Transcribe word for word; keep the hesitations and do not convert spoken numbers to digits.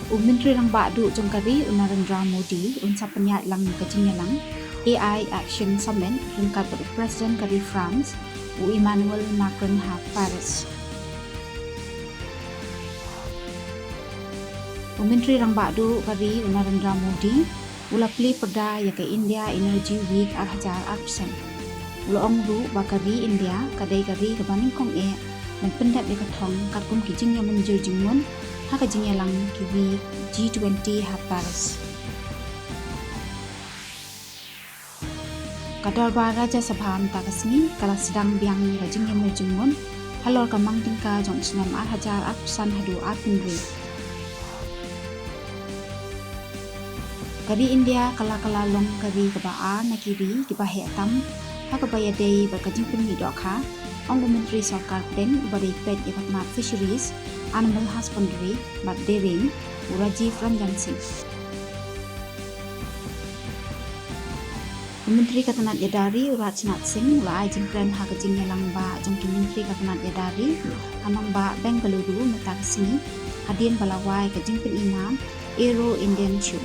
U Myntri Rangbah Duh jong ka ri, u Narendra Modi, un sa pynïaid lang ïa ka jingïalang A I Action Summit ryngkat bad u President ka ri France, u Emmanuel Macron, ha Paris. U Myntri Rangbah Duh ka ri, u Narendra Modi, u la plie pyrda ïa ka India Energy Week ar hajar arphew san. U la ong ruh ba ka ri India ka dei ka ri kaba nyngkong eh ban pyndep ïa ka thong katkum ki jingïamynjur jingmut ha ka jingïalang ki ri G twenty ha Paris. Ka Dorbar Rajya Sabha mynta ka sngi ka la sdang biang ïa ka jingïamynjur jingmut halor ka mang tyngka jong u snem ar hajar arphew san haduh arphew hynriew. Ka ri India ka la, ka la long ka ri kaba ar na ki ri kiba heh tam ha kaba ïadei bad ka jingpynmih dohkha, ong u Myntri Sorkar Pdeng uba dei peit ïa ka tnat Fisheries, Animal Husbandry bad Dairying, u Rajiv Ranjan Singh. U Myntri ka tnat Ïada Ri, u Rajnath Singh, u la ai jingkren ha ka jingïalang ba jong ki Myntri ka tnat Ïada Ri ha nongbah Bengaluru mynta ka sngi, hadien ba la wai ka jingpyni nam Aero Indian Show.